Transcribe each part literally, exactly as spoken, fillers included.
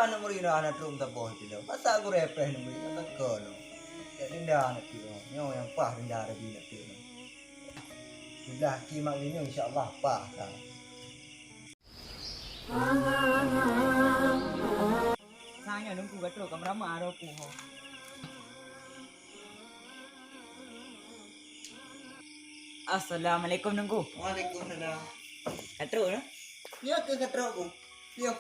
Aneuk murit na hana trok saboh itu lom. Masa gurée preh aneuk murit na teuka lom. Cok denda aneuk tu. Nyoe nyang paih denda Rabi aneuk tu. Sudah kimak ini insya Allah paih ka. Sanya nunggu gato kameraman ada aku. Assalamualaikum, Teungku. Waalaikumsalam. Ka trok, nah? Ya, ke ka trok, Ku. Yo.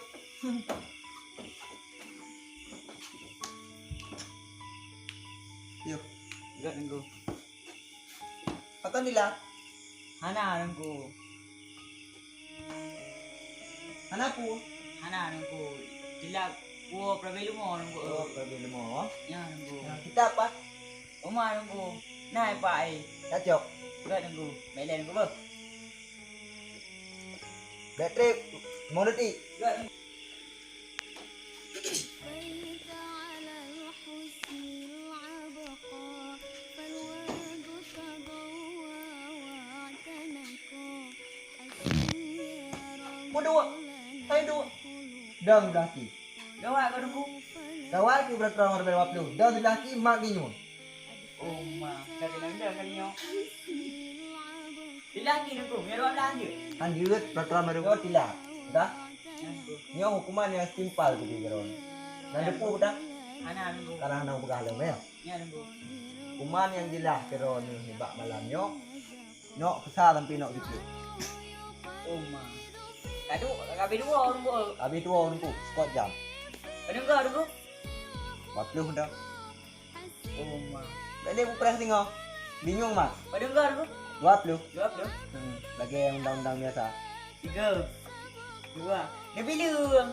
Yo. Enggak, Teungku. Pakon dilah? Hana, Teungku. Hana peue? Hana, Teungku. Dilah kuwoe peurabée leumo, Teungku. Oh, peurabée leumo. Ya, Teungku. Nah, kitab apa? Uma, Teungku. Nah, Pak, eh. Cocok. Gak, Teungku. Bek lé, Teungku, beuh. Bek trép, lima detik. Gak, Teungku. Mau dua. Saya dua. Dong laki. Gawat kau, Teungku. Gawat keu beureutoh ngon dua puluh. Dong laki mak ginyueng. Oh, ma. Ka keunan dah kali nyoe. Tilah lagi, Teungku. Nyoe dua belas lanjut. Lanjut, peraturan baru kau tilah. Dah? Nyoe hukuman nyang simpel keu droeneuh. Nyan deupeu dah? Hana, Teungku. Sekarang nang peugah lom, ya. Ya, Teungku. Hukuman nyang jeulaih keu droeneuh nibak malam nyoe. Nok peusa sampai nok jipeuet. Oh, ma. Kadu, habis dua, Teungku. Habis dua, Teungku. Sekot jam. Padum ka, Teungku? Dua puluh dah. Oh, ma. Bèk lé beupreh singoh. Bingung mat. Padum ka, Teungku? Dua puluh. Dua puluh. Hmm, lagèe undang-undang biasa. Tiga. Dua. Neubi leueng.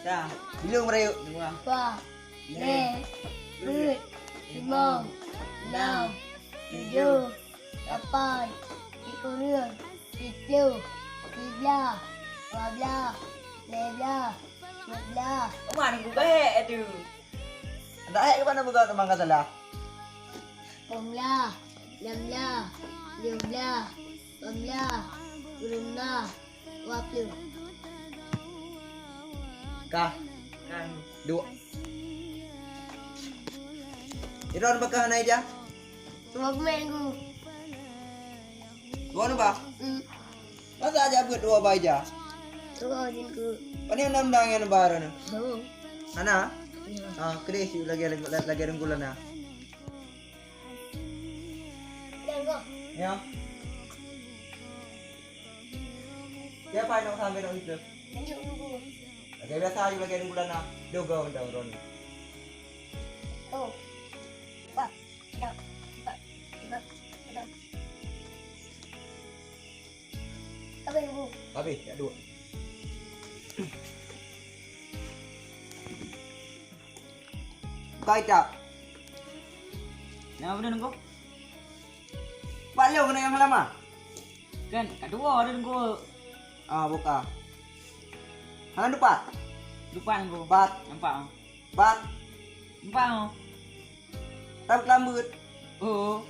Sa. Bileueng meurayeuk. Dua. Dua. Lhèe. Peuet. Limong. Nam. Tujoh. Lapan. Sikureueng. Siplôh. Siblaih. Dua blaih. Lhèe blaih. Peuet blaih. Teuma Teungku ka hék tu. Dak hék keuban na peugah teuma ka salah. Limong blaih, nam blaih, tujoh blaih, lapan blaih, sikureueng blaih, dua puluh. Ka. Ka. Duek. Iron baka hana ija? Dua minggu. Dua nuba? Hmm. Masa aja buet dua ba ija? Dua minggu. Pane nam dang nyang nuba ron? Dua. Hana? Ya. Ah, keudeh si lagèe, lagèe renggulan na. Ya. Siapa yang nak sampai nak itu? Lanjut dulu. Lagèe biasa ayu lagèe renggulan na. Dogo undang ron. Oh. Wah. Dah. Dah. Dah. Dah. Habis, Bu. Habis, yak dua. Buka kitab. Nama benda nunggu? Pak Long kena yang lama. Kan, kat dua ada nunggu. Ah, buka. Hana dupat. Dupat nunggu. Bat. Nampak, ah. Bat. Nampak, ah. Tapi kelambut. Oh.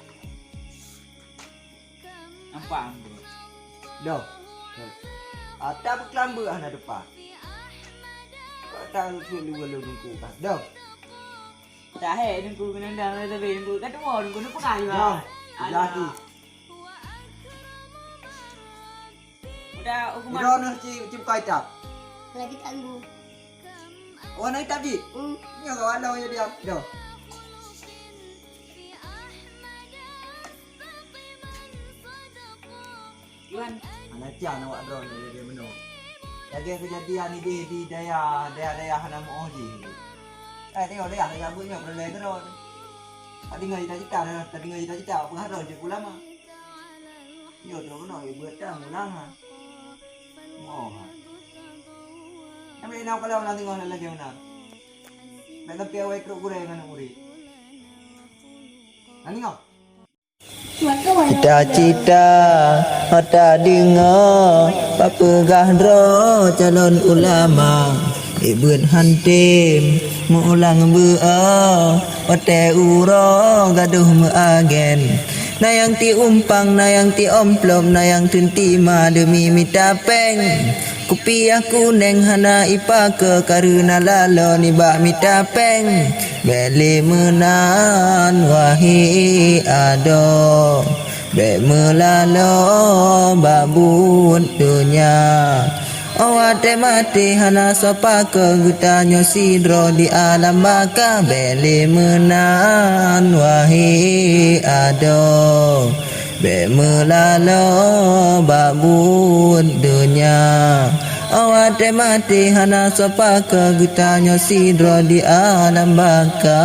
Nampak, Teungku. Doh. Ata beukeulambeuek hana teupah. Kok ta luweue-luweue lôn Teungku kah? Doh. Tahe Teungku keunong dang, tapi Teungku ka tuwo Teungku, neupeugah jih. Doh. Alah. Jadi. Udah hukuman. Udah, neuh ci, ci bukai tap. Lagi tangguh. Oh, naik tap ji? Hmm. Nyoe kawan dah, ya, dia. Doh. Yuan. Hana can awak droeneuh lagèe meunoe. Lagèe keujadian idéh di dayah, dayah-dayah hana meu'oh jih. Eh, tengok dayah, dayah buet nyoe peureulèe keudroe. Tadeungoe cita-cita, tadeungoe cita-cita, peugah droe jeuet ulama. Nyoe droe keunoe, ié buet tan ulang ha. Meu'oh ha. Nyang inong kalau na teungoh lagèe meunan. Bèk sampai awai trok gurèe ngon ureueng. Na teungoh? Cita-cita mata deungoe, bak peugah droe calon ulama. Ié buet han tem meuulang beuo, watèe uroe gadôh meuagen. Na nyang tiumpang, na nyang tiomplop, na nyang teuntima deumi mita péng. Kupiah kuneng hana ipakoe kareuna laloe nibak mita péng. Bék lé meunan, wahé adoe, bék meulaloe bak buet donya. Óh watée maté hana soe pakoe geutanyoe sidroe di alam baka. Bék lé meunan, wahé adoe, bék meulaloe bak buet donya. Óh watée maté hana soe pakoe geutanyoe sidroe di alam baka.